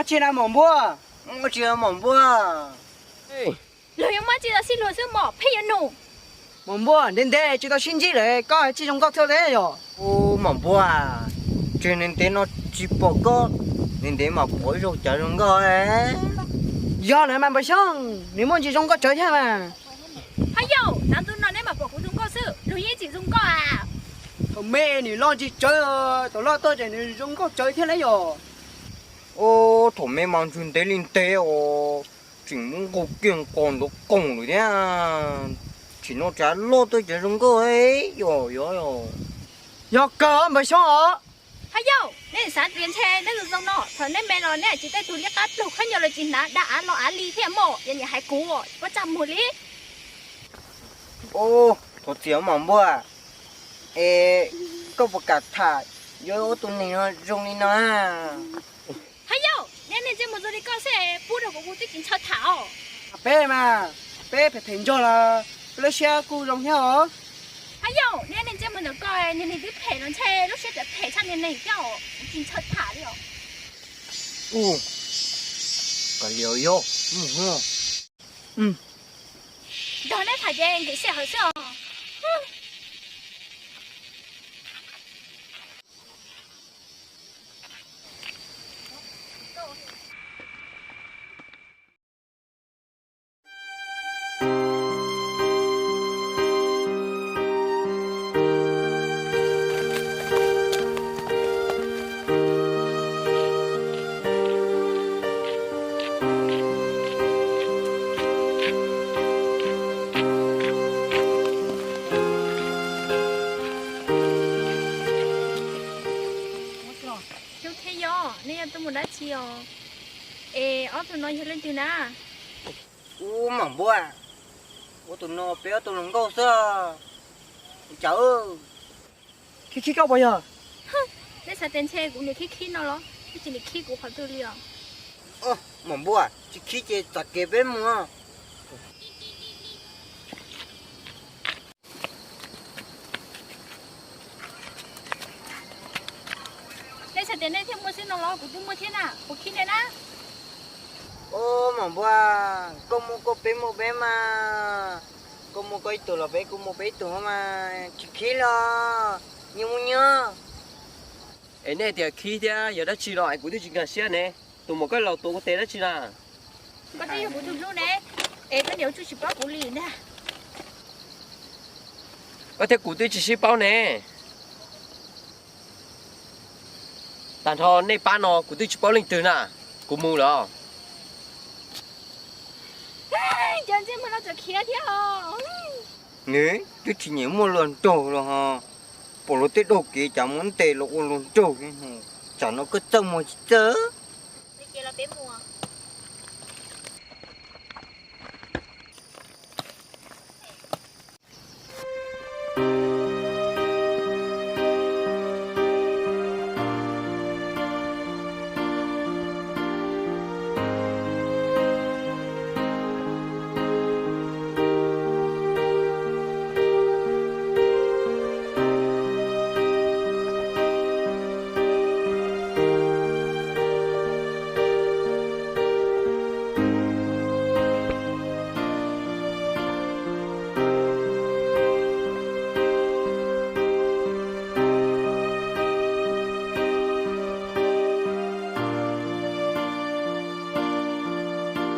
Tsis na Maum Npua, tsis Maum Npua. Luag yuav muab tsis tau sib luag xwb mom pheej yuav nug. Maum Npua, ntev ntev tsis tau sib ntsib lawm koj tsis zoo nkauj thiab thiab yom? Ub Maum Npua, tsis ntev ntev no tsis pom koj, ntev ntev mam pom ib zaug cas zoo nkauj. Yog lawm mas Npawg Xyoob, nws muaj ntsis zoo nkauj tsawv thiab mas. Hab yauj, nab ntu no neb mam pom kuv zoo nkauj xwb, luag yeej tsis zoo nkauj a. Thaum me nws loj ntsis tsawv, thaum loj tuaj ces nws zoo nkauj tsawv thiab na yom. Ub, thaum me mas ntsug ntev li ntev os, tseem muab nqaus kiag nqos nrov qoom lawm thiab. Tsim no tsav loj tuaj cas zoo nkauj yom, yog yog. Yog kawg Npawg Xyoob os. Hab yauj, neb xav tias ntshe neb zoo zoo no, thaum neb me los neb tsis tej tug liab qab pluag khaub ncaws los tsis hnav, dag av los av li thiab mog, yog nyiam hais kuv tsis paub txaj muag li. Ub, thov txim Maum Npua, es koj puas kam tham yuav ua tus neeg zoo li no? Hab yauj, neb niag ntsej muag zoo li koj xwb pub rau kuv kuv twb tsis ntshaw tham os. Peb mas, peb phem phem ntsuag los peb lub siab kuj zoo thiab os. Hab yauj, neb niag ntsej muag ntawm koj, niag neeg twb phem los ntshe lub siab tseem phem tshaj niag neeg thiab os, kuv tsis ntshaw tham li os. Ub, kav liam yog mus. Nrog neb tham ces nkim sij hawm xwb os. Xyoob thiab Yob, neb yuav tuaj mus dab tsi os? Es ob tug no yog leej twg na? Ub Maum Npua, ob tug no peb ob tug hluas nkauj xwb. Ua cas khib khib koj puas yog? Nej xav tias ntshe kuv niam khib khib no los? Twb tsis niam khib kuv qhov twg li os. Maum Npua, tsis khib ces txav kev peb mus. Nej xav tias nej thiaj muaj xwb no los? Kuv twb muaj thiab na, kuv khib nej na. Ub Maum Npua, koj muaj koj peb muaj peb mas. Koj muaj koj ib tug los peb kuj muaj peb ib tug mas, tsis khib los? Nyias muaj nyias. Es nej tias khib thiab yog dab tsi los es kuv twb tsis nkag siab ne. Tus muam koj laus tuav kuv tes dab tsi na? Koj twb yog kuv tus hlub ne, es koj niam tsuj tsis paub kuv li ntag. Koj thiab kuv twb tsis sib paub ne. Tag nrho nej pab no kuv twb tsis paub leej twg na, kuv mus lawm. Cov ntsej muag no tseem khiav thiab os. Nws twb tsis nyiam muaj luag nraug los ho, pom luag tej daug kev cas muab ntes los ua luag nraug li. Tsam no koj txawj muag tsis txawj. Ces los peb mus.